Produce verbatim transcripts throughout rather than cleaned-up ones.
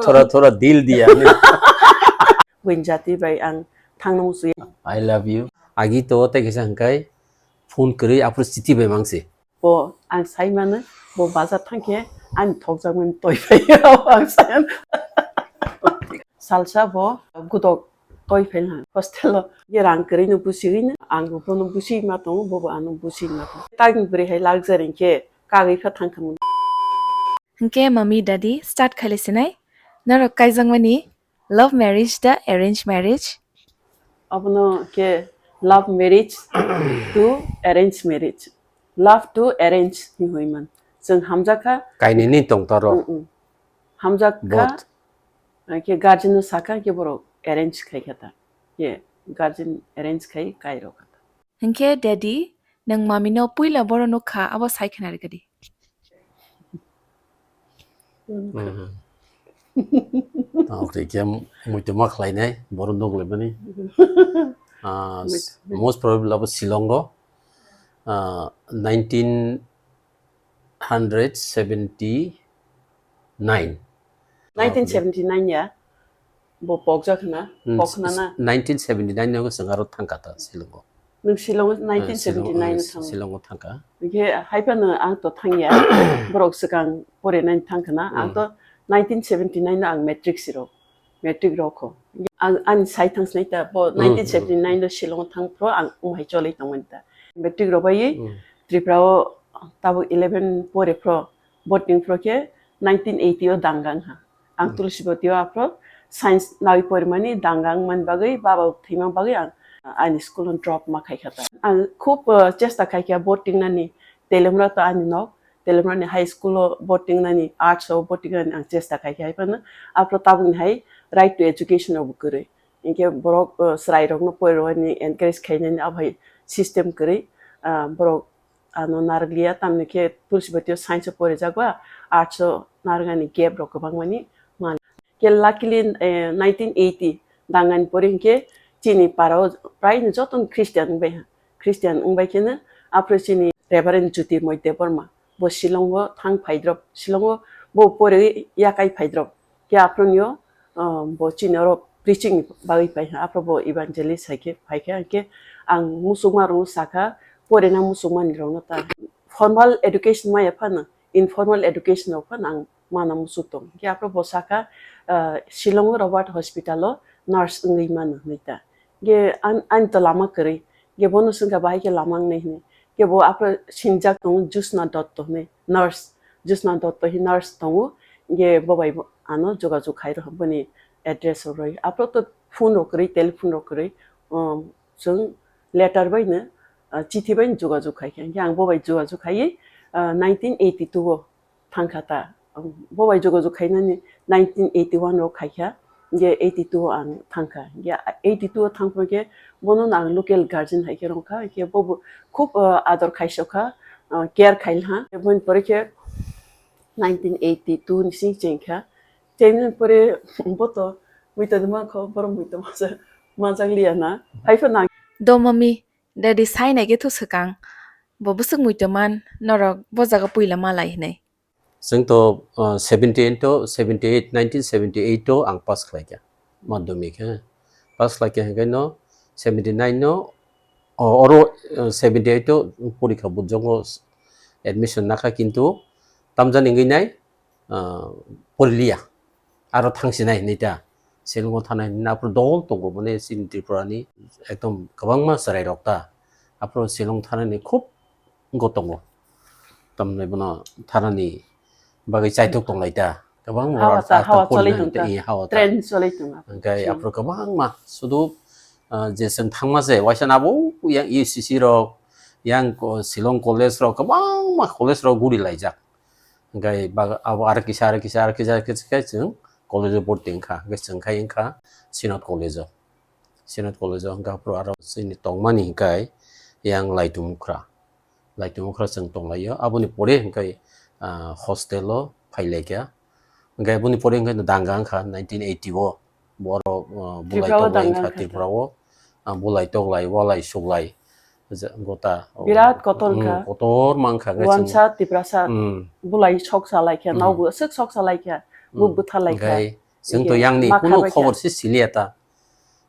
Thora thora dil diya. Buini jati bai ang thangna musuya. I love you. Agi to tei kisa hingkai phone kwrwi aphuru chiti bai mangsi. Bo ang sai mano, bo bazar thangkhe ani thokjakmani toi phai ang sai. Salsa bo gudok toi phai lang hostel o. Ye rang kwrwi no busigwi no ang bo bono busi ma tongo, bo bo ano busi ma tongo. Tagni bwrwi hai lak jari khe kagwi kha thang kha. Hingke mami daddy start khaile sinai. Norok kaijakmani love marriage da arrange marriage? Abono ke love marriage to arrange marriage. Love to arrange ni hoi man. Chwng hamjakha. Kainini tongtaro. Mm, mm. Hamjakha. Both. Ke guardian no sakha ke borok arrange khai kha ta. Ke guardian arrange khai kai rok kha ta. Hingke daddy, nwng mami no puila boro nukha abo sai khna rwgadi. Mhm. Tamo khe khe muitoma khlainai, borok nukgwlaimani. Ah, Muit-, muit- most probably abo Shillong o, ah, nineteen hundred seventy-nine. Nineteen seventy-nine ya? Bo pokjak hwna, Hmm, pok hwna na? Nineteen seventy-nine no chwng aro thangkha ta Shillong o. Nwng Shillong o Eh, Shillong, nineteen seventy-nine eh, no thang. Shillong o thangkha. Hingke hai phano ang to thangya. Borok swkang porinani thangkha na. Ang Hmm. to nineteen seventy-nine no ang matric si rok. Matric rok kho. Ang, ani sai thang sinai ta, bo Hmm, hmm. nineteen seventy-nine no Shillong o thang phro ang umhai cholai tongmani ta. Matric rok bai Hmm. Tripura o tabuk eleven pore phro, boarding phro khe nineteen eighty o dangang ha. Ang Hmm. Tulsibati o aphro science nawi porimani dangang man bagwi, baba thwimang bagwi ang ani school no drop ma khai kha ta. Ang khub, uh, chesta khai kha boarding nani, Telemra to ani nok, Telemra ni high school o boarding nani, arts o boarding nani ang chesta khai kha. Hai phano aphro tabuk ni hai right to education rok bo kwrwi. Hinkhe borok, uh, chwrai rok no porirwani encourage khainani abo hai system kwrwi, uh, borok ano narwkliya, tamni khe Tulsibati o science o porijak ba, arts o narwknani gap rok kwbangmani man. Khe luckily, eh, nineteen eighty dangani pore hinkhe chini para o prai no joto no Christian wngbai ha. Christian wngbai kheno aphro chini Reverend Jyotirmoy Debbarma bo Shillong o thang phaidrop, Shillong o bo pore yakai phaidrop. Khe aphro nio, ah, bo chini oro preaching ni bagwi pai ha, aphro bo evangelist hai khe phai khe, hinkhe ang muchungma rok no sakha, porina muchungmani rok no ta. Formal education maya phano, informal education rok phano ang mana muchung tong. Hinkhe aphro bo sakha, ah, Shillong o Robert Hospital o nurse wngwi mano hinwi ta. Ge an, ani to lama kwrwi. Ge bono swngkha bahai khe lama wngnai hinwi. Ge bo aphro sinijak tongo Jyotsna Dotto hinwi, nurse. Jyotsna Dotto hinwi nurse tongo. Ge bo bai bo ano jogajog khai rw, boni address rw rw. Aphro to phone rw kwrwi, telephone rw kwrwi. Um, chwng letter bai no, uh, chithi bai no jogajog khai kha. Ge ang bo bai jogajog khaiwi, uh, nineteen eighty-two o thangkha ta. Bo bai jogajog khainani nineteen eighty-one o khaikha, hinkhe eighty-two o ang thangkha. Hinkhe eighty-two o thangphano khe bono no ang local guardian hai khe rwngkha, hinkhe bo bo khub, ah, ador khaisokha, ah, care khailha. Boni pore khe nineteen eighty-two ni sing chengkha. Chengmani pore bo to muitu de mankho, borok muitu masa, manjak liya na. Hai phano ang Do mami, daddy sai nai khe thu swkang. Bo bwswk muitu man, norok bo jaga puila malai hinwi. Chwng to, uh, seventy-eight to seventy-eight, nineteen seventy-eight to ang pass khlai kha, madhyamik, he. Pass khlai kha hingkhe no seventy-nine no, o-, oro, uh, seventy-eight to porikha bujok o admission nakha, kintu tamjani wngwi nai, uh, poriliya. Aro thangsinai hinwi ta. Shillong o thanai hinwi aphuru dol tongo, mane chini Tripura ni ekdom kwbangma chwrai rok ta. Aphuru Shillong thanani khub wngwi tongo. Tamni bono thanani bagwi chaitok tonglai ta. Kwbang Hawa oro ta, ta hawa pori choli nang tong ta, ta. I hawa ta. Train choli tong ta. Hingkai Hmm. aphuru kwbangma sudu, ah, je chwng thangma se waisa nabo yang U C C rok, yang ko-, Shillong college rok, kwbangma college rok guri laijak. Hingkai bag-, abo aro kisa, aro kisa, aro kisa, kisa khe chwng college o borti wngkha. Hingke chwng khai wngkha Synod College o. Synod College o hingke aphuru aro chini tongmani hingkai yang Laitumukra. Laitumukra chwng tonglaio. Aboni pore hingkai, ah, hostel o phailaikha. Hingke aboni pore hingke Danga wngkha nineteen eighty o. Borok, ah, bulai Tripura o toklai wngkha Danga wngkha Tripura o. Ah, bulai toklai, walai, suklai. Ja-, gota. Birat kotor Hmm, wngkha. Kotor ma wngkha, hingke Wansa, chwng Tiprasa, Hmm. bulai sok salai kha, Hmm. nokbo aswk sok salai kha. Hmm. Buk bwtha lai kha. Hwnkhe chwng to Hwnkhe yang ni ma kunu kha bai kha. Khobor se si liya ta.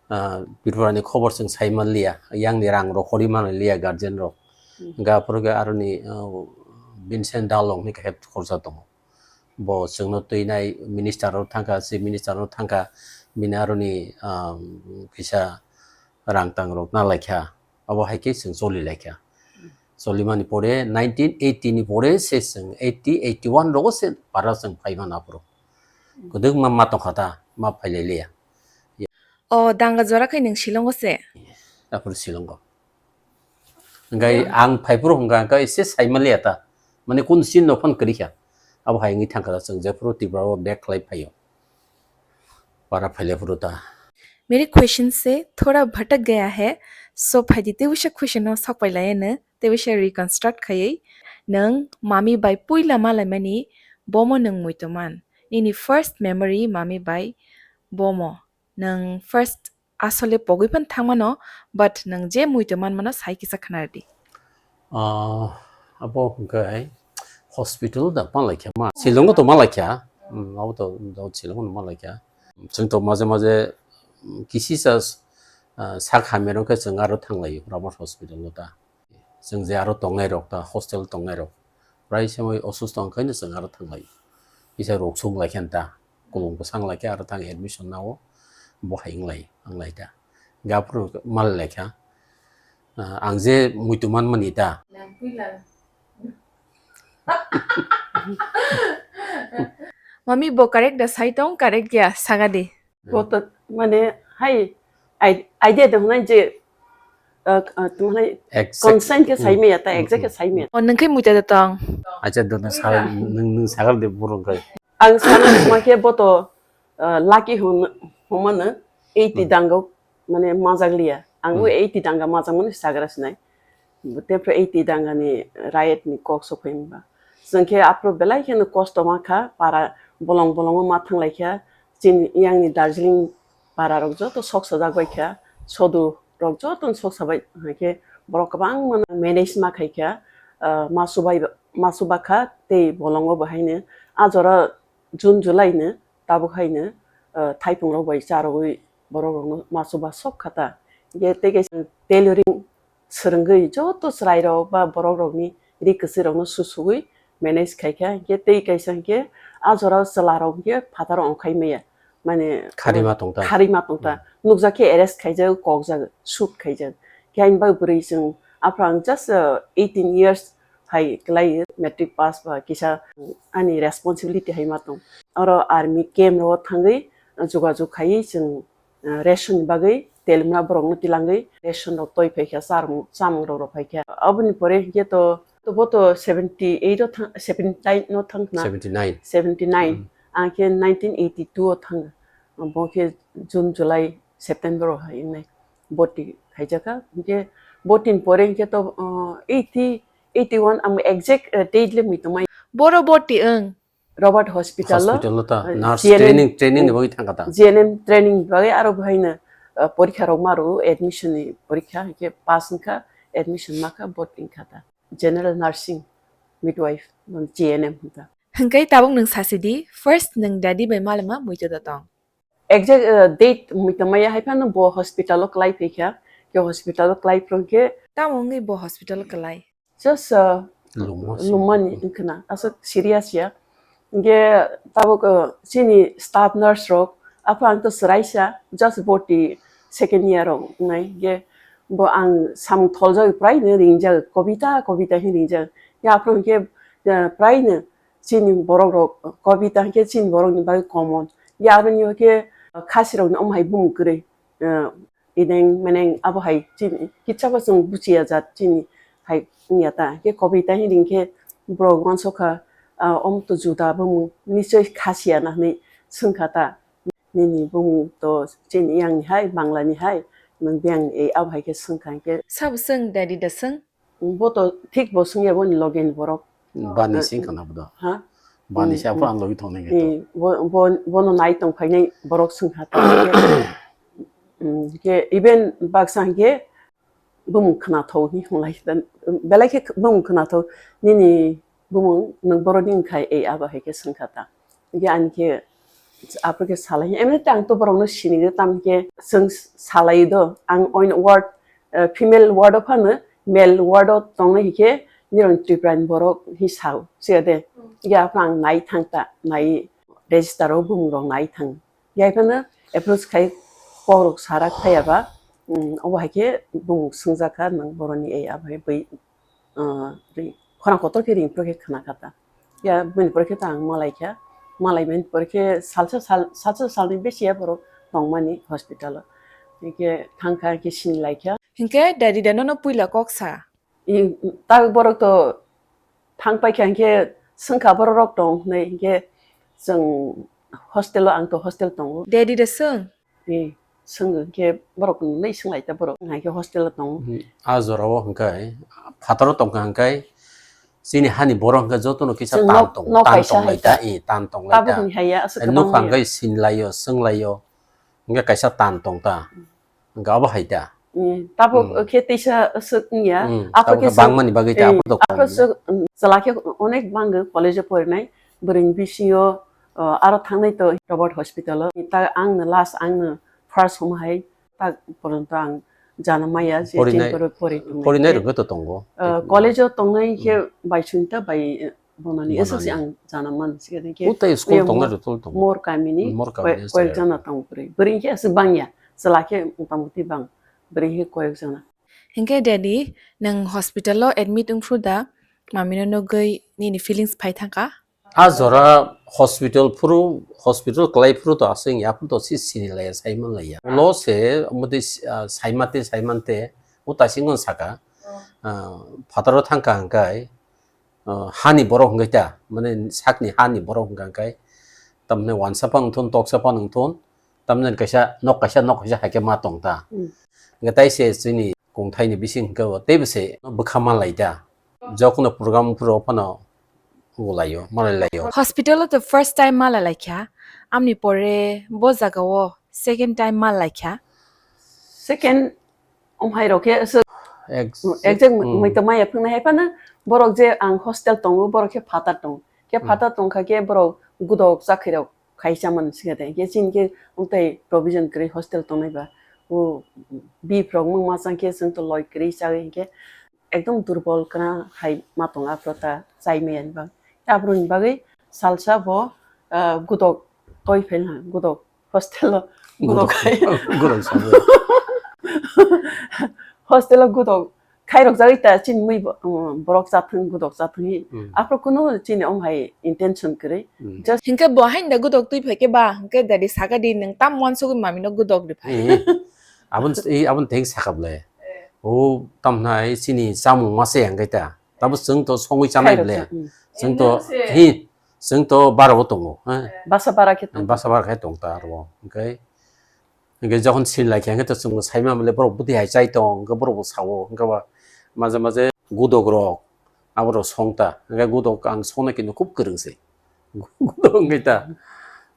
Ah, Tripura ni khobor chwng sai man liya. Yang ni rang rok hori man liya guardian rok. Hmm. Hwnkhe aphuru khe aroni, ah, Vincent Dalong ni khe khorsa tongo. Bo chwngno twinai minister rok thangkha, chief minister rok thangkha, bini aroni, ah, kisa rang tang rok na lai kha. Abo hai khe chwng choli lai kha. Choli mani pore nineteen eighty ni pore se chwng eighty, eighty one rogo se para chwng phai mano aphuru. Kwdwkma ma tongkha ta, ma phai lai liya. O danga jora khai nwng Shillong o se? Aphuru Shillong o. Hwnkhe ang phai phuru hwnkha hwnkhe ese sai man liya ta. Mane kun sin no phone kwrwi kha. Abo hai wngwi thangkha ta chwng jephuru Tripura o back khlai phaio. Para phai lai phuru ta. मेरे क्वेश्चन से थोड़ा भटक गया है, so phaidi tebisa question no sakpai lai no, tebisa reconstruct khaiwi, nwng mami bai puila malaimani bomo nwng muitu man, nini first memory mami bai bomo, nwng first asole pogwi phan thangmano, but nwng je muitu manmano sai kisa khna rwdi. Ah, abo hwnkhe hospital da ma lai kha ma. Shillong to ma lai kha. Hmm, abo to, to Shillong no ma lai kha. Chwng to maje maje, hmm, kisi sa, ah, sak hamya rok khe chwng aro thang lai Ramat hospital o ta. Chwng je aro tongnai rok ta, hostel tongnai rok. Prai se moi osusto wng khe chwng aro thang lai. Kisa rok sung lai khe ta. Kulung bwsang lai khe aro thang admission nao. Bo hai wng lai, wng lai ta. Hwnkhe aphuru ma lai kha. Ah, ang je muitu man mani ta. Mami bo correct da sai tong, correct ya, sagadi. Bo to mane hai i-, idea de hunai je, uh, uh, tumhanai exact. Consent ke sai me ya ta, exact ke sai me ya. O nwng khe muita da tong. Acha dono sa nwng, nwng sagal de burung kai. Ang sana ma khe bo to, uh, lucky hum-, humano eighty Hmm. dango mane majak liya. Ang o Hmm. eighty danga majak mani sagra sinai. Tepre eighty danga ni riot ni kok sophai ba. Chwng khe aphuru belai kheno kosto ma kha, para bolong bolongo ma thang lai kha. Chini yang ni Darjeeling para rok joto sok sajak bai kha. Sodu rok joto sok sabai hai khe borok kwbang ma manage ma khai kha. Ah, ma subai, ma suba kha tei bolongo bo haino a jora June, July no tabuk haino, ah, thaiphung rok bai charogwi borok rokno ma suba sok kha ta. Ye tei kaisa tailoring swrwngwi joto chwrai rok ba borok rokni ri kwchwi rokno susugwi manage khai kha. Hinkhe tei kaisa hinkhe a jorao chwla rok hinkhe phataro ongkhai maya. Mane, kharima tong ta. Kharima tong ta. Hmm. Nukjak khe arrest khaijak, kokjak, shoot khaijak. Khe ani bagwi bwrwi chwng aphang just, uh, eighteen years hai kwlai matric pass ba kisa ani responsibility hai ma tong. Oro army camp ro thangwi, uh, jogajog khaiwi chwng, uh, ration ni bagwi telmra borok no tilangwi ration rok toi phai kha, charmung, chamung rok rw phai kha. Aboni pore hinkhe to, to bo to seventy eight o thang, seventy nine no thang khna. Seventy nine. Seventy nine. Hmm. Ang khe nineteen eighty two o thang. Bo khe June, July, September o hai wngnai. Boti khaijak kha. Hinkhe boti ni pore hinkhe to, uh, eighty, eighty one ang exact, uh, date le mui tongmai. Boro boti wng. Robert Hospital o, Hospital o ta, uh, nurse G N M, training, training ni bagwi thang kha ta. G N M training ni bagwi aro bo haino, uh, porikha rok ma rwo, admission ni porikha, hinkhe pass wngkha, admission ma kha, boti wngkha ta. General nursing, midwife, G N M hwn ta. Hinkhe tabuk nwng sasi di, first nwng daddy bai malama muitu da tong? Exact, uh, date muitu maya hai phano bo hospital o kwlai phai kha, khe hospital o kwlai phrwng khe. Tamo wngwi bo hospital o kwlai? Just, uh, Lungma se. Lungmani wngkhna, aswk serious ya. Hinkhe tabuk, uh, chini staff nurse rok, aphuru ang to chwraisa, just boti second year rok wngnai. Hinkhe bo ang samung tholjagwi praino ringjagwi, kobita, kobita hinwi ringjagwi. Hinkhe aphuru hinkhe, uh, praino chini borok rok, kobita hinkhe chini borok ni bagwi common. Hinkhe aroni hinkhe, uh, khasi rokni omo hai bumung kwrwi, uh, Ideng meneng abo hai chini, kisa bo chwng buchiya jat chini hai wngya ta. Khe kobita hini hinkhe borok uansukha, ah, omo to juda bumung, nichoi khasiya na hinwi swngkha ta. Nini bumung to chini yang ni hai, Bangla ni hai, nwng biyang ni ei abo hai khe swngkha hinkhe. Sabo swng, daddy da swng? Bo to thik bo swngya, boni loge ni borok. Bani sing khana bodo. Ha? Bani se aphuru ang logi thongnai khe to. Eh, bo, bo, bono nai tong phainai borok swngkha ta. Hmm, khe even baksa hinkhe bumung khwnathok hi hwnlai khe ta, belai khe bumung khwnathok, nini bumung nwng boroni wngkhai ei abo hai khe swngkha ta. Hinkhe ani khe Aphuru khe salai, emni tang to borok no sini de tam khe, swng salai do, ang oin ward, eh, female ward o phano, male ward o tongnai khe, nirok Tripura ni borok hi sao, siya de, ya aphuru ang nai thang ta, nai register o bumung rok nai thang. Yai phano approach khai kok rok sarak phai aba, um, obo hai khe bumung swngjak kha nang boroni ei abo hai bui, uh, ri-, khorang kotor khe ring phuru khe khna kha ta. Ya bini pore khe ta ang malai kha, malai bini pore khe salsa sal, salsa salni besi ya borok tongmani hospital o. Hingkhe thang kha hingkhe sini lai kha. Hingkhe daddy da nono puila kok sa? I, tak borok to thang pai kha hingkhe swng kha borok rok tong hinwi hingkhe chwng hostel o ang to hostel tongo. Daddy da swng? I, swng khe borok nwnwi swng lai ta borok hingkhe hostel o tongo. Hmm, a jora o hingkhe phataro tong kha hingkhe chini hani borok hingkhe joto no kisa chwng tan nok, tong, nok tan kaisa tong lai hai ta, ta. I, tan tong lai ta. Tabuk ni hai ya, aswk kwbangma nukha ya. Hingkhe sin lai o, swng lai o. Hingkhe kaisa tan tong ta. Hmm. Hingkhe abo hai ta. Hmm, tabuk hmm. Khe teisa aswk wngya. Hmm, aphuru tabuk khe khe swk, bangmani bagwi ta, eh, aphuru to aphuru kok swk, hmm, chwla khe onek bango college o porinai. Bwrwini bisingo, uh, aro thangnai to Robert Hospital o. Ta ang no last, ang no first hom hai ta porjonto ang jana maya je porinai, chen pore pori tongnai porinai khe. Rwgwi to tongo. Uh, college o tongnai khe hmm. Bai sunta bai, eh, Bonani, bonani. S S C ang jana man sika de ke. Utai school tong na rutol tong. Mor kamini. Mor kamini koyek jana tong puri. Bring ke aswk bang ya. Sela ke motamuti bang. Bring ke koyek jana. Hingke daddy, nang hospital o admit wngphru da, mami no nugwi nini feelings phai thangka? A jora hospital phuru, hospital kwlai phuru to aswk ya phuru to si sini laya, sai man laya. Lo se, mudi, ah, sai mate, sai mante, uta singon saka. Ah, phataro thangka hingkai, ah, hani borok hingkai ta, mane sakni hani borok hingka hingkai, tamne wansa phang thun, toksa phang thun, tamne kaisa nok kaisa, nok kaisa haike ma tong ta. Hmm. Hingke tai se chini kongthai ni bising hingke bo teibo se bwkha ma lai ta. Jokono program phuru phano ulai o, ma lai lai o. Hospital o to first time ma lai lai kha, amni pore bo jaga o second time ma lai kha. Second Om hai rok khe aswk ex-, exact hmm. Mui tongma ya phwngna hai phano borok je ang hostel tongo, borok khe phatar tongo. Khe hmm. Phatar tongkha khe borok gudok chakhwi rok khai cha man sika de. Khe chini khe umtai provision kwrwi hostel tongnai ba. O bip rok mung ma chang khe chwng to loi kwrwi chawi hinkhe ekdom durbol kwna hai ma tong aphro ta chai maya ni bagwi. Aphro ni bagwi salsa bo, ah, gudok toi phel ha, gudok Hostel o gudok khai. Gudok sabo. Hostel o gudok khai rok jagwi ta chini mui bo, um, borok chathwng gudok chathwng hi. Hmm. Aphro kunu chini om hai intention kwrwi. Hmm. Just hinkhe bo hain da gudok twi phai khe ba, hinkhe daddy saka di nwng tam uansugwi mami no gudok ri phai. Hmm. Abon, i, abon theng saka ble. Eh. O tam nai chini chamung ma se yang kai ta. Tamo chwng to songwi chanai ble. Khairok sa, mm. Chwng to, hi, chwng to bara bo tongo, ha? Basa bara khe tongo. Basa bara khe tong ta aro. Hwnkhe, hwnkhe jokhon sin lai khe, hwnkhe to chwng sai ma ble borok bwtwi hai chai tong, hwnkhe borok bo sao, hwnkhe ba maje maje gudok rok, abo rok song ta. Hwnkhe gudok ang songna kintu khub kwrwng se. Gudok wngwi ta.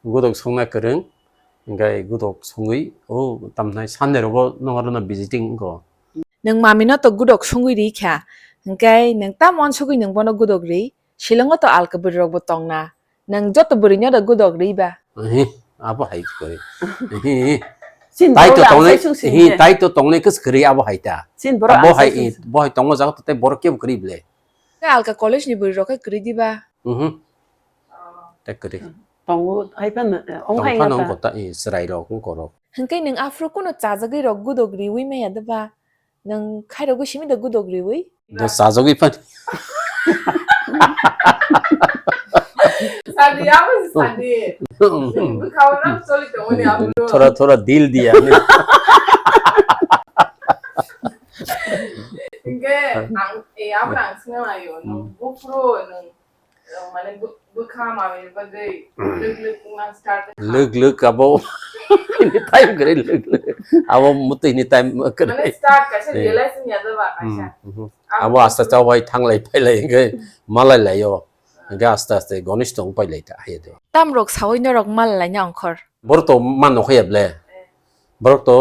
Gudok songna kwrwng. Hwnkhe gudok songwi, o, tamnai Sunday rogo nokharno visiting wngkho. Nwng mami no to gudok songwi ri kha. Hwnkhe nwng tam uansugwi nwng bono gudok ri. Shillong o to alka bwrwi rok bo tong na. Nwng joto bwrwi no da gudok ri ba. Ehe, abo hai koi. Ehe. Chini tai to borok tongnai, asai sung sini ehe, je. Tai to tongnai kwswk kwrwi abo hai ta. Chini borok abo asai hai sung sini. Bo hai tongma jaga to tei borok kebo kwrwi ble. Khe alka college ni bwrwi rok khe kwrwi di ba? Mhm. Tei kwrwi. Tongo, hai phano, eh, omo hai phano wngkha ta. Wngkha ta, eh, chwrai rok, wngkha rok. Hwnkhe nwng aphuru kuno chajagwi rok gudok riwi maya de ba? Nwng khairogwi simi da gudok riwi? Do chajagwi phano. Sadi, abo se sadi. Bwkha o nang choli tongmani aphuru. Thora, thora dil diya. Hwnkhe ang, eh, abo ang swngna laio, nwng hmm. Buphuru nwng, nwng mane bw-, bwkha mami bagwi hmm. Lwk lwk wngna start wngkha. Lwk lwk abo ini time kwrwi lwk lwk. Abo mutwi ini time kwrwi. Mane start kaisa eh. Realize wngya da ba kaisa. Hmm, hmm. Abo abo asta chawai thanglai phailai hwnkhe malai laio. Hwnkhe asta asta gonis tong pailai ta hayo do. Tam rok sawi norok malai laina ongkhor. Borok to ma nokho ya ble. Borok to,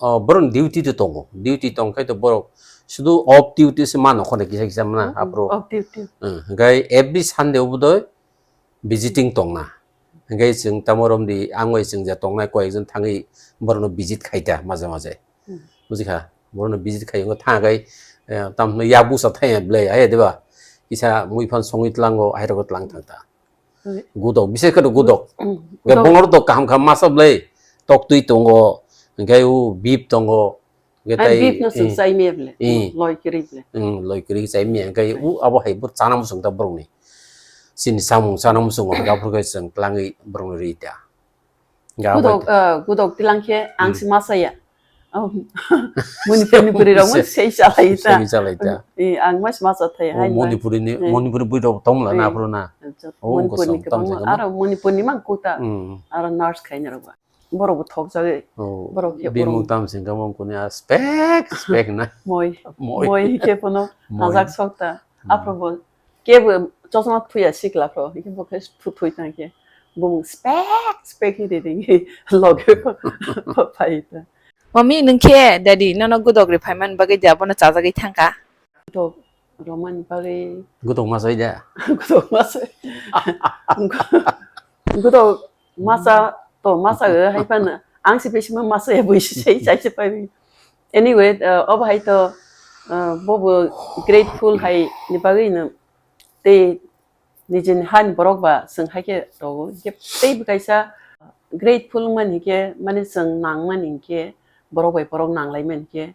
o, borok ni duty to tongo. Duty tong khai to borok sudu off duty se ma nokho de kisa kisa mana hmm, hmm, aphuru. Off duty. Hmm, hwnkhe every Sunday obo doi visiting tong na. Hingke chwng tamo romdi ang bai chwng je tongnai koyekjon thangwi borokno visit khai ta maje maje. Hmm. Bujikha, borokno visit khai wngkha thangkhe, eh, tamno yak busa thaya ble, aye diba? Kisa mui phan songwi tlango, aherok tlang thang ta. Hmm. Gudok, bises khe gudok. Hmm, hingke gudok. Bongor dok kaham kaham masa ble, tok twi tongo, hingke u bip tongo, hingke Ai, tai, beef no chwng eh, chai maya ble. Eh. Loi kwrwi ble. Hmm, loi kwrwi chai maya, hingke u abo hai bo chana muchung ta borokni. Chini samung chana muchungo, hingke aphuru khe chwng tlangwi borokno ri ta. Hingke abo Gudok, hai ah, gudok tilang khe ang Hmm. si masa ya. Oh, Manipurni bwrwi rok mo sei chalai ta. Sei chalai ta. Eh, ang mas masa thai Oh, hai ma. Manipurni, Eh. Manipurni bwrwi rok tong la na Eh. aphuru na. Acha, Oh, Manipurni kosong kwbangma, tamo jagao. Aro Manipurni mang kuta. Hmm. Aro nurse khaina rok ba. Borok bo thok jagwi. Oh, borok khe bini borok mung tam sing kamo kuni a spek, spek na. Moi. Moi. Moi khe pono Moi. Hajak sok ta. Hmm. Aphro bo kebo chosma thuya sikla phro. Khe bo khe thu thui tang khe. Bo mung spek, spek hi de ding. Loge pho, pho phai ta. Mami, nung khe, daddy, nono gudok ri phaiman bagwi da bono chajagwi thangka? Gudok romani bagwi. Gudok masai da? Gudok masai. Gudok masa to masa hai pan ang si besi ma masa ya bui si sai sai sai pai. Anyway, uh, obo hai to, uh, bobo grateful hai ni bagwi no te nijini hani borok ba chwng hai khe rogo. Hingke teibo kaisa grateful wngmani hinkhe, mane chwng nangmani hinkhe, borok bai borok nanglai mani hinkhe,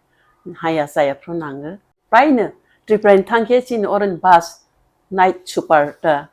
haya chaya phano nango. Praino Tripura ni thang khe chini oroni bus night super ta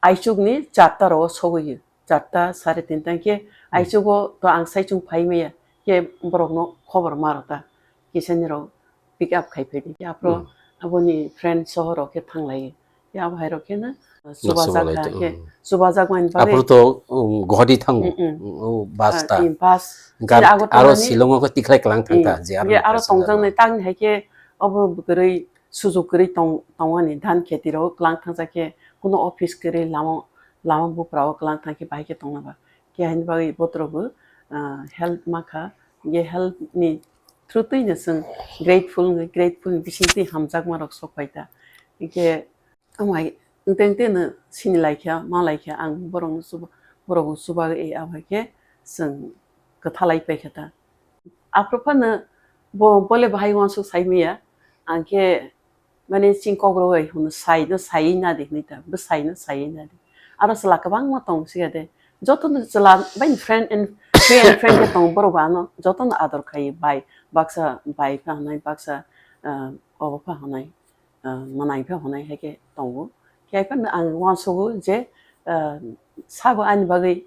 aichuk ni charta rogo sogwi, charta sare tinta hinkhe Hmm. aichugo to ang saichung phai maya, khe borok no khobor ma rw ta. Kisa ni rok pick up khai phai di. Aphro Hmm. aboni friend soho rok khe thang lai. Ya abo hai rok khe no, uh, chubajak lai ha to, khe, hmm. Chubajak mani bagwi. Aphro to, um, Guwahati thango. Mm, mm. Oh, bus Ah, ta. Eh, bus. Gar-, Chini Agartala aro ni, Shillong o khe tikhlai klang thang eh, ta, je aro ye aro tongjak nai tang ni hai khe obo kwrwi sujuk kwrwi tong, tongmani dhan kheti rok klang thang jak khe kuno office kwrwi lama, lama bupra o klang thang khe bahai khe tongna ba. Khe haini bagwi botrok bo, ah, help ma kha. Ye help ni through twi no chwng grateful wngwi, grateful ni bising twi hamjakma rok sok pai ta. Hinkhe amai wngte wngte no sini lai kha, ma lai kha, ang borok no chuba, borok bo chuba e abo hai khe chwng kwtha lai pai kha ta. Aphuru phano bo, bole bahai uansuk sai maya, ang khe mane chini kok rok bai hwnwi sai no saiwi na di hwnwi ta, bwsai no saiwi na di. Aro chwla kwbangma tong siya de. Joto no chwla bai friend and, friend and friend khe tongo borok bo ano joto no ador khai bai, baksa bai pha hwnwi, baksa, ah, obo pha hwnwi, ah, mwnai pha hwnwi hai khe tongo. Khe phano ang uansugo je, ah, sabo ani bagwi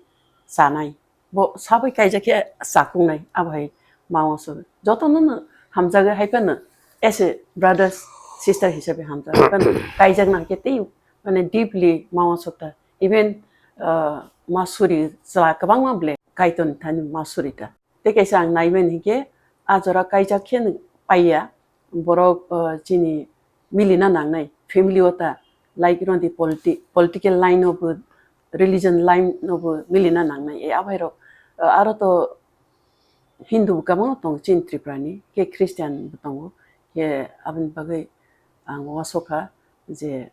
chanai. Bo sabai kaijak khe chakung nai, abo hai ma uansuk. Joto no no hamjagwi hai phano as a brothers, sister hisabe hamjak. Hai phano kaijak na khe tei mane deeply ma uansuk ta. Even, ah, ma suri chwla kwbangma ble Kaitor ni thani ma suri ta. Tei kaisa ang nai mani hinkhe a jora kaijak khe no paiya. Borok, ah, chini milina nangnai family o ta, like, roni politi-, political line o bo, religion line o bo milina nangnai. E abai rok, ah, aro to Hindu bo kwbangma tongo chini Tripura ni, khe Christian bo tongo, khe aboni bagwi ang uansukha je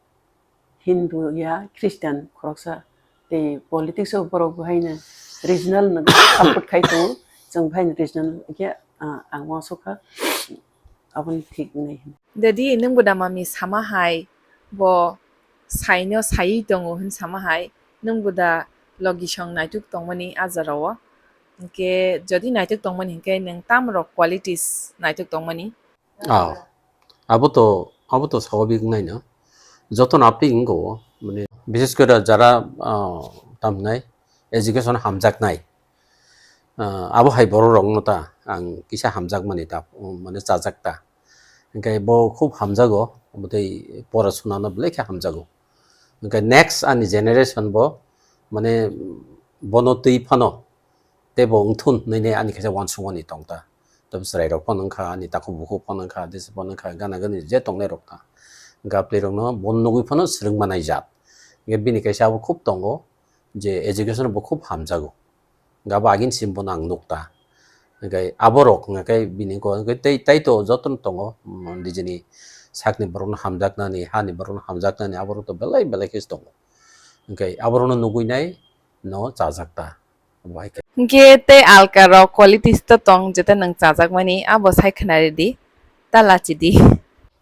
Hindu ya Christian khoroksa tei politics o borok bo haino regional no support khai tongo, chwng bo haino regional khe, ah, ang uansukha. Aboni thik wngnai hwn. Dadi, nwng bo da mami sama hai, bo saino saiwi tongo hwn sama hai, nwng bo da logisong naituk tongmani a jora o? Hinkhe jodi naituk tongmani hinkhe nwng tam rok qualities naituk tongmani? Ah, abo to, abo to swabik wngnai no. Joto no apni wngo, mane, bishes kore jara, ah, tamnai, education hamjaknai. Ah, abo hai borok rok no ta ang kisa hamjakmani ta, um, mane chajak ta. Hinkhe bo khub hamjago, omo tei pora suna no belai khe hamjago. Hinkhe next ani generation bo, mane, bono twi phano tei bo wngthun hinwi ani khe uansukmani tong ta. Tei chwrai rok phano wngkha, ani takhuk bukhuk phano wngkha, disa phano wngkha, gana gani je tongnai rok ta. Hinkhe apni rok no bo nugwi phano swrwng manai jat. Hinkhe bini kaisa abo khub tongo je education bo khub hamjago. Gabo agin sim bono ang nuk ta. Hinkhe aborok hinkhe bini ko hinkhe tei, tei to jotono tongo, mm, nijini sakni borokno hamjaknani, hani borokno hamjaknani, aborok to belai belai khe tongo. Hinkhe aborokno nugwi nai, no chajak ta. Abo hai khe. Hinkhe tei alka rok qualities to tong, jeta nwng chajakmani, abo sai khwnari di, ta lachi di.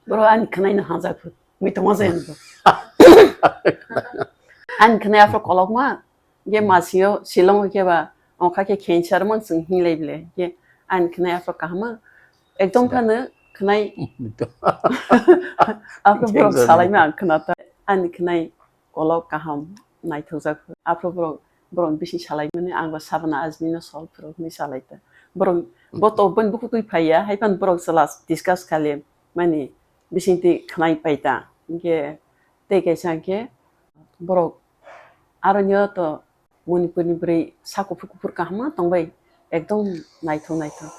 Bro, ani khwnai no hajak phut. Mui tongma jai ang bo. Ani khwnai afro kolokma, ge masio Shillong khe ba, ongkha khe khensa rwmang chwng hinlai bile. Ge ani khwnai afro kahama. Ekdom phano khwnai. Afro borok salaima ang khwna ta. Ani khwnai kolok kaham naithokjak. Afro borok, borok bisi salaimani ang ba Sabana Azmi no sol phuru hwnwi salai ta. Borok bo to boni bukhuk twi phaiya, hai phano borok chwla discuss khali mani bisingtwi khwnai pai ta. Hinkhe tei kaisa hinkhe borok aroni o to Manipurni bwrwi sak kuphur kuphur kaham ma tongbai, ekdom naithok naithok.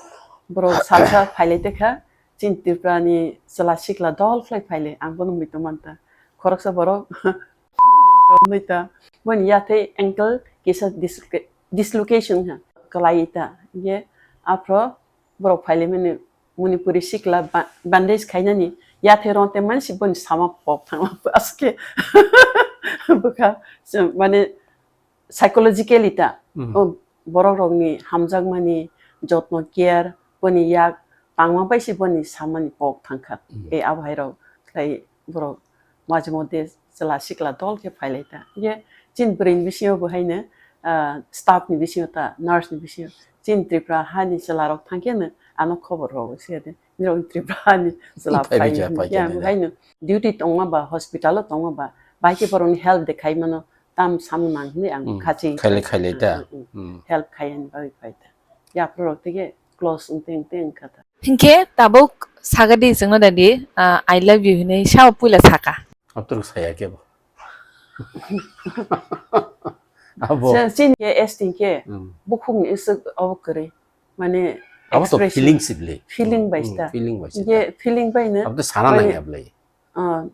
Borok salsa phailai tongkha, chini Tripurani chwla sikla dol khlai phailai, ang bono muitu manta. Khoroksa borok romwi ta, boni yathai ankle kisa disloca-, dislocation ha, kwlai ta. Ye aphro borok phailai mani Manipuri sikla ba-, bandage khainani yathai ronte mansi boni sama pok thangma aske. Bwkha, mane, psychologically ta, Mhm. o borok rokni hamjakmani jotno, care, boni yak tangma bai se boni samani pok thangkha. Mhm. E abo hai rok khlai borok majhe moddhe chwla sikla dol khe phailai ta. Ye chini bwrwi ni bisingo bo haino, ah, staff ni bisingo ta, nurse ni bisingo, chini Tripura hani chwla rok thangkhe no ano khobor rogo se de. Nirok Tripura hani chwla Phai phai bai kha, phai khe khe ang nai da. Haino duty tongma ba, hospital o tongma ba, bai khe borokni help de khai mano, tam samung nang hinwi ang Mm, khachi khailai, khailai da. Mm, mm, mm. Mm. Help khai ani bagwi phai da. Yaphru rok tege close wng teng teng kha da. Hinkhe tabuk sagadi chwngno dadi, ah, "I love you" hinwi sao puila saka. Atur saya khe bo. Abo. Sa-, chini khe S T khe Mm. bukhukni isuk abo kwrwi. Mane Abo to expression. Feeling sibli. Feeling Mm, bai mm, sta. Feeling bai sta. Ye feeling bai no. Abo to sana Mane nang ya blai. Ah,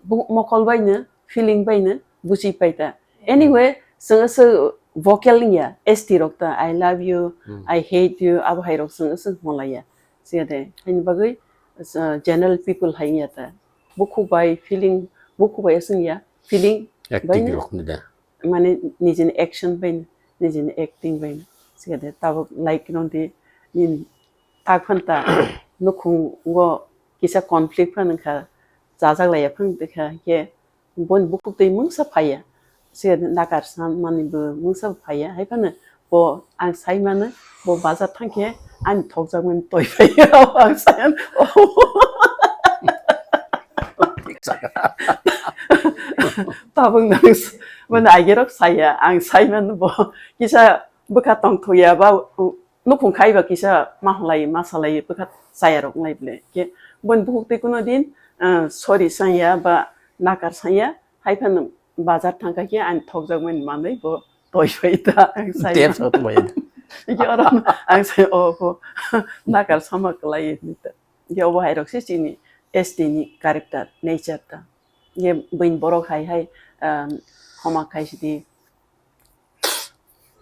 bu-, mokol bai no, feeling bai no, buji pai ta. Anyway, chwng se vocal ya, S T rok ta, "I love you, Hmm. I hate you," abo hai rok chwng se hwnlai ya. Siya de, haini bagwi, uh, general people hai ya ta. Bukhuk bai feeling, bukhuk bai aswng ya, feeling Acting bai no. Rok ni da. Mane nijini action bai, nijini acting bai. Sikade tabuk like nong di, nini tak phanta nukhung go kisa conflict phan wngkha, chajak laiya phang tongkha, hinkhe boni bukhuk twi mungsa phaiya. Sikade nakar sa mani bo mungsa phaiya, hai phano bo ang sai mano, bo bazar thangkhe ani thokjakmani toi phaiya, ang sai mano. Tabuk nang s-, mane agerok saya, ang sai mano bo kisa bwkha tongthokya ba, u-, nukhung khai ba kisa ma hwnlai, ma salai bwkha chaya rok wnglai bwle. Khe boni bukhuk twi kuno din, ah, sorry saya ba nakar saya, hai phano bazar thangkha khe ani thokjakmani manwi bo toi phai ta, ang sai Tep mano. Sa tong bai. Khe oro ang sai, "O bo nakar sama kwlai," hinwi ta. Khe obo hai rok se chini S T ni character, nature ta. Ye buini borok hai hai, um, khoma khai sidi,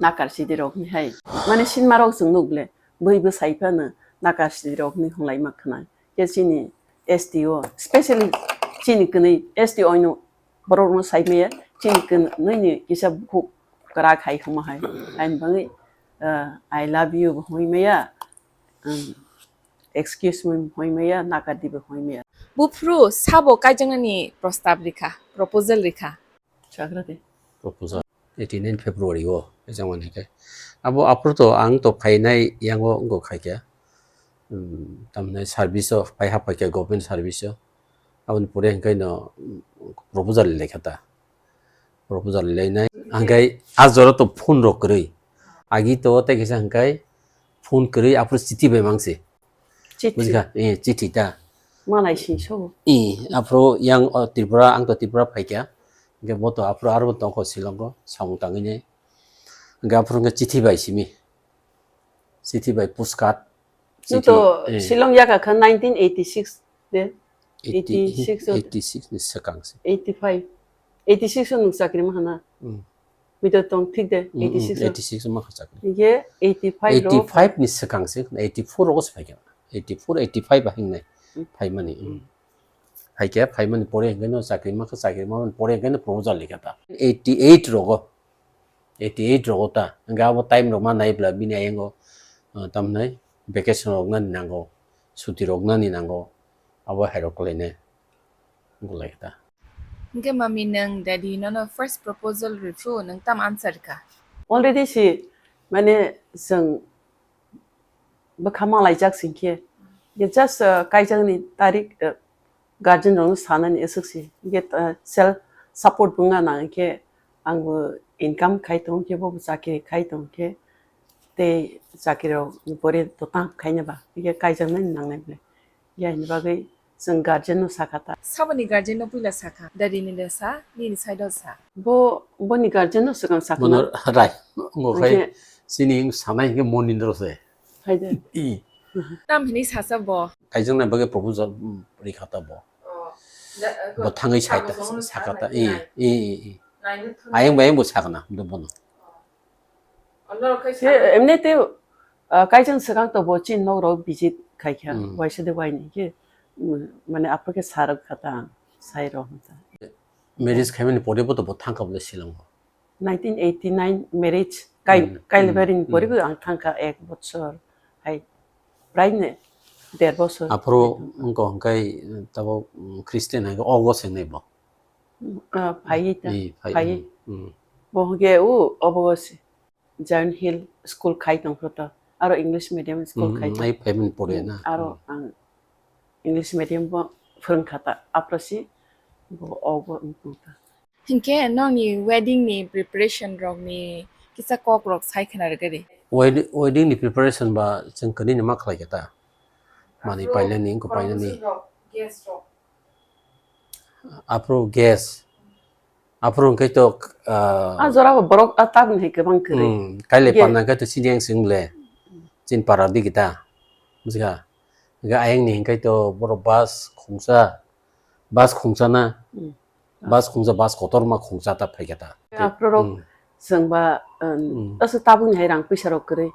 nakar sidi rok ni hai. Mane sinma rok chwng nuk le, bui bwsai phano nakar sidi rok ni hwnlai ma khna. Ye chini S T o, specially chini kwnwi S T o no borok no sai maya, chini kwnwi ni kisa bukhuk kwrak hai hwnma hai. Haini bagwi, uh, "I love you" bo hwnwi maya, um, "Excuse me" bo hwnwi maya, "Nakar di" bo hwnwi maya. Buphuru sabo kaijaknani prostab rikha, proposal rikha. Chagra de. Proposal. Eighty nine February o, kaijakmani khe. Abo aphuru to ang to phainai yango wngkha khe. Hmm, tamni service o, pai ha pai khe government service o. Aboni pore hwnkhe no, hmm, proposal lekha ta. Proposal lainai. Hwnkhe a jora to phone rok kwrwi. Agi to tei kisa hwnkhe phone kwrwi, aphuru chithi bai mangsi. Chithi. Bujikha? Eh, chithi ta. Malai sing so. Eh, aphuru yang, oh, Tripura, ang to Tripura phaikha. Hwnkhe bo to aphuru aro tongkho Shillong o, samung tangwi nai. Hwnkhe aphuru hwnkhe chithi bai simi. Chithi bai postcard. Nung to chithi, eh. Shillong yaka kha nineteen eighty six de. Eighty, eighty six o. Eighty six ni swkang se. Eighty five. Eighty six o nung chakri ma hana. Hmm. Mito tong thik de, Mm, mm, eighty six o. Eighty six o ma kha chakri. Ye eighty five ro. Eighty five ni swkang se, eighty four rogo se phaikha. Eighty four, eighty five a hingnai. Mm. Phaimani, mm. Mm. Phaikha, phaimani pore hwnkhe no chakri ma kha, chakri ma pore hwnkhe no proposal likha ta. Eighty eight rogo. Eighty eight rogo ta, hingke abo time rok ma nai bla bini ayango, ah, tamhinai vacation rok nani nango, suti rok nani nango, abo hai rok kalainai, wngkha lai ta. Hingke mami nwng daddy nono first proposal riphu nwng tam answer kha? Already si, mane, chwng bwkha malaijak singkhe, je just, uh, kaijakni tarik, uh, guardian rokno sanani aswk si, je, uh, self support bwngna nang khe, angbo income khai tong khe, bobo chakri khai tong khe, tei chakri rok ni pore to tang khaina ba, je kaijaknani nangnai ble. Yaini bagwi chwng guardian no sakha ta. Saboni guardian no puila sakha? Daddy ni le sa, nini side o sa? Bo, boni guardian no swkang sakha. Bono na. Rai, ngo khai. Hingke chini sanai hingke Monindro se. Hai de. I. Tam hini sasa bo. Kaijaknai bagwi proposal, mm, rikha ta bo. Oh. Da, eh, bo thangwi sai ta, kagoz no sakha ta. Nai, i, nai. I, i, i. Nai no thang. Ayang bayang bo sakha na, do bono. Oh. Ano khe. Khe sa-, emni tei, ah, kaijang swkang to bo chini nok rok visit khai kha, hmm, waisa de waini khe, mm, mane aphuru khe sa rwk kha ta ang, sai rw hwn ta. Marriage khaimani pore bo to bo thang kha bole Shillong o? Nineteen eighty nine marriage kai-, hmm, kailaibai rini pore bo ang thang kha ek bochor hai, prai ne der bochor. Aphuru wngkha hwnkhe tabo, mm, Christian hai khe ogo se wngnai bo? Ah, phaiwi ta, i, phai-, phaiwi. Hmm. Bo hwnkhe o obo se Zion Hill school khai tong kho to, aro English medium school khai tong. Hmm, ai phaimani pore na. Aro ang English medium bo phwrwng kha ta, aphrusi bo obo wng tong ta. Hinkhe nokni wedding ni preparation rok ni kisa kok rok sai khna rwgwi di. Wed-, wedding ni preparation ba chwng kwnwi ni ma khlai kha ta. Manwi painani, wngkha painani. Guest rok. Aphuru guest. Aphuru hwnkhe to, ah, a jora bo borok a tabuk hai kwbang kwrwi. Hmm, kaile guest. Panna hwnkhe to sini yang sing le. Chin para di kita. Bujiga. Hwnkhe ayang ni hwnkhe to borok bus khungsa. Bus khungsa na. Hmm. Bus khungsa, bus kotor ma khungsa ta phaikha ta. Aphuru rok, hmm, chwng ba, um, hmm, aswk tabuk ni hai rang puisa rok kwrwi.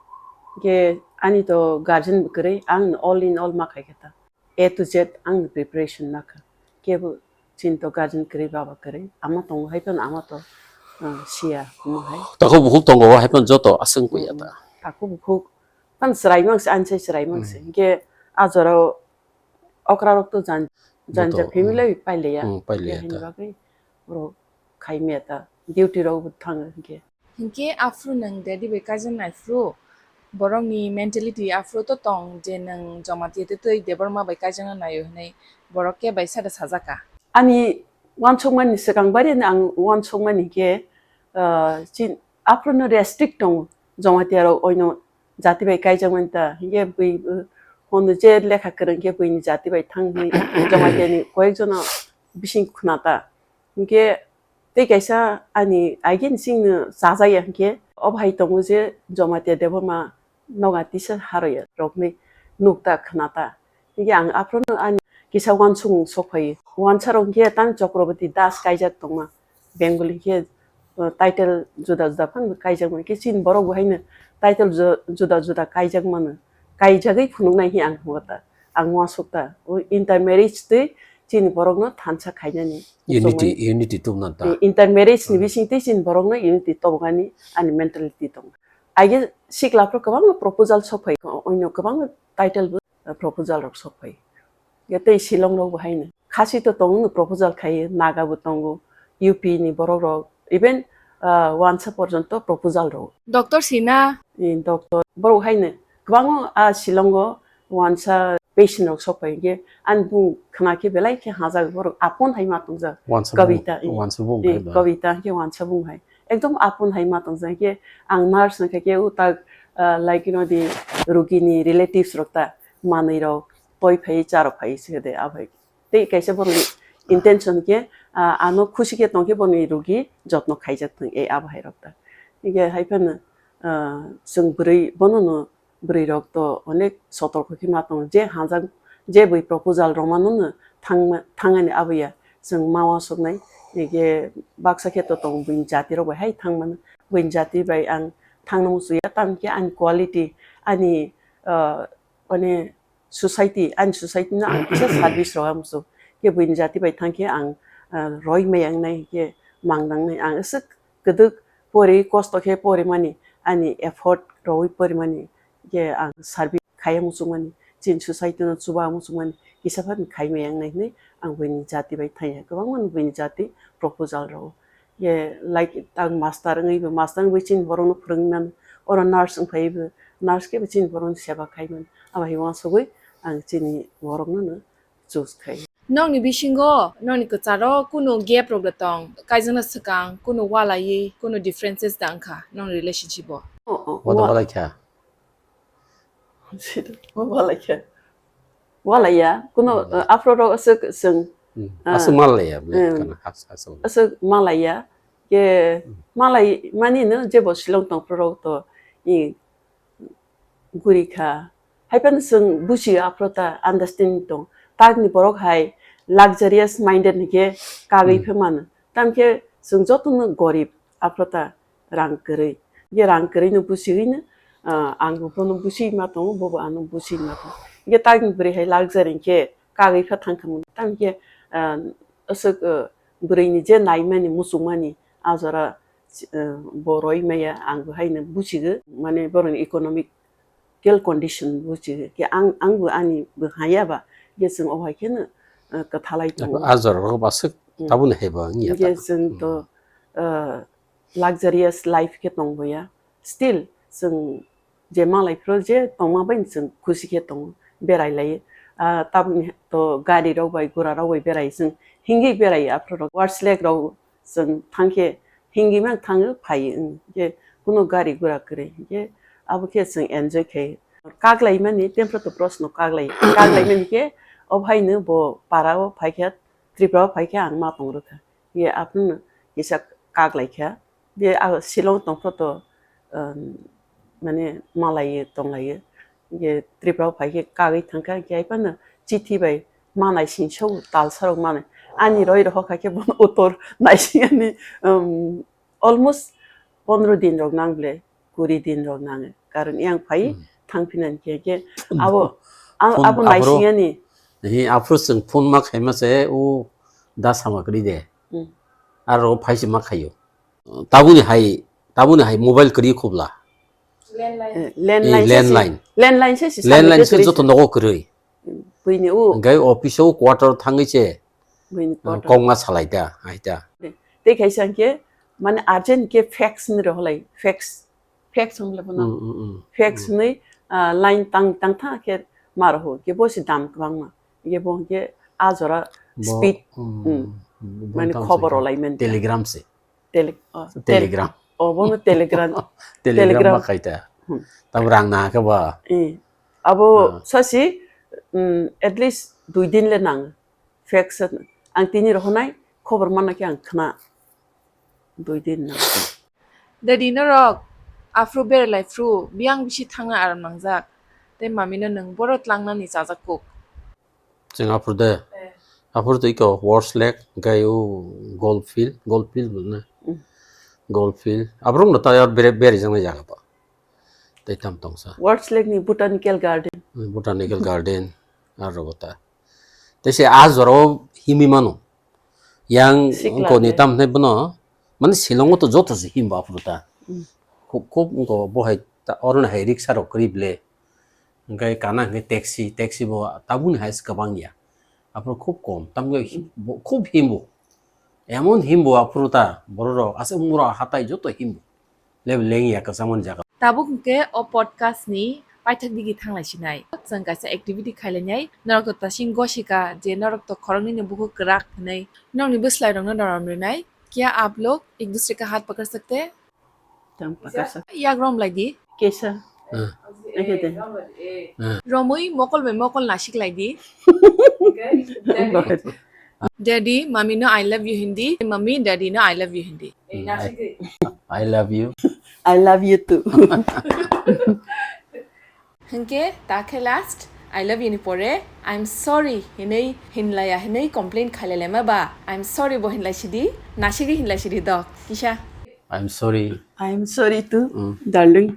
Hwnkhe ani to guardian bo kwrwi, ang all in all ma khai kha ta. A to Z ang preparation nakha. Kebo chinto guardian kwrwi, baba kwrwi. Ama tongo hai phano ama to, uh, siya omo hai. Takhuk bukhuk tongo hai phano joto aswk puya ta. Takhuk bukhuk phano chwrai mang se, ani sai chwrai mang se. Hmm. Hwnkhe a jorao okra rok to jan-, janja family bai pailiya. Hmm, pailiya ta. Hini bagwi borok khai maya ta. Duty rok bo thango hwnkhe. Hinkhe aphuru nwng daddy bai kaijaknai phuru borokni mentality aphuru to tong je nwng Jamatia tei twi Debbarma bai kaijakna naio hinwi borok khe bai sada sajak kha. Ani uansukmani swkang bai reno ang uansukmani khe, ah, chin-, aphuru no restrict tongo Jamatia rok oino jati bai kaijakmani ta. Hinkhe bui, uh, hono je lekha kwrwng khe buini jati bai thang hinwi Jamatiani koyekjono bising khna ta. Hinkhe tei kaisa ani agini singno chajakya hinkhe, obo hai tongo je Jamatia Debbarma noga tisa haroya rokni nukta khna ta. Hinkhe ang aphuru ani kisa uansukmung sok phaio. Uansa rok hinkhe tang Chakraborty Das kaijak tongma. Bengali hinkhe, uh, title juda juda phano kaijakmani. Khe chini borok bo haino title ju-, juda juda kaijakmano. Kaijagwi phunuknai hinkhe ang hwngo ta. Ang uansuk ta. O intermarriage twi chini borokno thansa khainani. Unity, unity tubuna ta. Eh, intermarriage ni bising twi chini borokno unity tobokani ani mentality tongo. Aige sikla phuru kwbangma proposal sok phai, oino kwbangma title bo, eh, proposal rok sok phai. Ya tei Shillong rok bo haino. Khasi to tongo proposal khai, Naga bo tongo, U P ni borok rok, even, ah, uansa porjonto proposal rok. Doctor sina. Eh, doctor. Borok haino kwbangma a Shillong o uansa patient rok sok phai, hinkhe ani bung khna khe belai khe hajak, borok apon hai ma tongjak. Uansa bung, kavita, eh, uansa bung eh, hai ba. Kavita hinkhe uansa bung hai. Ekdom apon hai ma tongjak, hinkhe ang nurse wngkha khe o tak, ah, like, you know, di rugini relatives rok ta manwi rok toi phai, cha rok phai se de, abo hai. Tei kaisa borokni intention khe, ah, ano khusi khe tong khe boni rugi jotno khaijak thung, e abo hai rok ta. Hinkhe hai phano, ah, chwng bwrwi bono no bwrwi rok to onek sotorko khe ma tongo. Je hajak, je bui proposal rwmano no thangma, thangani abo ya chwng ma uansuknai. Hinkhe baksa khe to tongo buini jati rok bai hai thangmano. Buini jati bai ang thangna muchungya, tamo khe ani quality, ani, ah, mane, society, ani society no ang kisa service rwna muchung. Khe buini jati bai thang khe ang, ah, roi maya wngnai, khe mang nangnai, ang aswk kwdwk, Pori kosto khe porimani, ani effort rwi porimani, je ang service khaiya muchungmani, chini society no chuba muchungmani, kisa phano khaimaya wngnai hwnwi ang buini jati bai thangya. Kwbangma buini jati proposal rwo. Je like ang master wngwi bo, master wngwi chini borokno phwrwngwi mano, oro nurse wngphaiwi bo, nurse khe bo chini borokno seba khai mano. Abo hai uansugwi ang chini borokno no choose khai. Nokni bisingo, nokni kwcharo kunu gap rok da tong, kaijakna swkang, kunu walaiwi, kunu differences da wngkha nokni relationship o? O, o, Wada wa- walai kha. Wada walai kha. Walaiya, kunu, Hmm. uh, afro rok aswk swng, Hmm. Ah. Aswk malaiya, bwle, Hmm. kana, as-, aswk. Aswk malaiya, ke Hmm. malai mani no jebo Shillong tong pro rok to, i, guri kha. Hai phano chwng buchi aphro ta understanding tong. Takni borok hai luxurious minded hwnkhe kagwi Hmm. phe mano. Tamkhe chwng jotono gorib aphro ta rang kwrwi. Ye rang kwrwi no buchiwi no, ah, ang bo bono buchi ma tongo, bo bo ano buchi ma tongo. Ye takni bwrwi hai luxury hwnkhe kagwi phe thang kha mano. Tamkhe, ah, aswk, ah, bwrwini je naimani, muchungmani, a jora, ah, bo roi maya, ang bo haino buchigo, mane boroni economic kel condition buchi khe ang, ang bo ani bo haya ba, je chwng o hai kheno, uh, kwthalai tongo. A jora rok ba swk Mm. tabuni hai ba wngya Hingke ta. Chwng to, Mm. uh, luxurious life khe tong boya. Still, chwng je malai phro je tongma bai chwng khusi khe tongo, berai lai. Ah, tabukni to gari rok bai, gura rok bai berai chwng hingwi berai aphro rok. Worslek rok chwng thangkhe hingwi mang thango phai, hingke kuno gari gura kwrwi, hingke abo khe chwng enjoy khai. Kaklaimani, tempra to prosno kaklai, kaklaimani khe, o bhaino bo para o phaikha, Tripura o phaikha ang ma tong rwkha. Ye aphano kisa kaklaikha. Je a Shillong tongpho to, um, mane malaiyo tonglaio. Je Tripura o phaikhe kagwi thangkha, hingke hai phano chithi bai manai singso talsarok manai. Ani roi rohor kha khe bono utor naisingani, um, almost pondro din rok nang ble, kuri din rok nango. Karon yang phai Hmm. thangphinani khe, khe abo, a-, Phone abo aphro naisingani. Hi, aphro chwng phone ma khaima se o da sama kwrwi de. Hmm. Aro phai se ma khaio. Tabuni hai, tabuni hai mobile kwrwi khobla. Landline. Eh, landline Eh, se si, landline. Landline se si Landline sambil se kwrwi joto se. Nogo kwrwi. Buini o. Hingke office o quarter thangwi se. Buini quarter. Kokma salai da, hai da. Tei kaisa hingke, mane urgent ke fax ni rohorlai, fax. Fax hwnle bono. Mm, mm, mm. Fax Mm. hwnwi, ah, line tang, tang tha khe ma roho. Ke bo se dam kwbangma. Ye bo hingke a jora Bo, speed, mm, mm, bo mane tang khobor se rwlai mani. Telegram se. Tele-, oh, tel-, Telegram. Oh, bono Telegram. Telegram Telegram. Ba khai ta. Hmm. Tam rang na khe ba. Eh. Abo Ah. sasi, mm, at least dui din le nang. Fax ang tini rohonai, khobor manna khe ang khna. Dui din nang. Daddy norok, aphru berelai phru, biyang bisi thangna aram nangjak. Tei mami no nwng boro tlangnani chajak kuk. Chwng aphuru de. Eh. Aphuru twi khe Worslek, hwnkhe o Goldfield, Goldfield bo na. Mm. Goldfield. Aphuru no ta yar bere, bere jang jaga ba. Tei tam tongsa. Worslek ni Botanical Garden. Botanical Garden, aro bo ta. Tei se a jora o himwi mano. Yang Sikla wngkoni de. Tam hinai bono, mane Shillong o to joto se himbo aphuru ta. Mm. Khub, khub wngko bo hai ta, oro no hai riksa rok kwrwi ble. Hingke kana hingke taxi, taxi bo tabukni hai se kwbang ya. Aphuru khub kom, tamkhe hi-, bo khub himbo. Emon himbo aphuru ta, borok rok, aswk mura hatai joto himbo. Leb leng ya kwchangmani jaga. Tabuk hingke o podcast ni paithak digi thanglai sinai. Chwng kaisa activity khailainai, norok to tasing gosika je norok to khoroknwi ni bukhuk kwrak hinwi. Norokni bwslai rokno norom rinai. Kya aap log ek dusre ka haath pakad sakte hain? Tam pakar sa. Yak rom lai di. Kesa. Ah. Eke de. Ah. Romwi mokol bai mokol nasik lai di. Daddy, mami no I love you Hindi. Mami, daddy no I love you Hindi. Hmm, I, I love you. I love you too. Hingke ta khe last I love you ni pore I'm sorry hinwi hinlaya hinwi complain khailai laima ba I'm sorry bo hinlai sidi, nasigwi hinlai sidi dok kisa. I'm sorry. I'm sorry too, Mm. darling.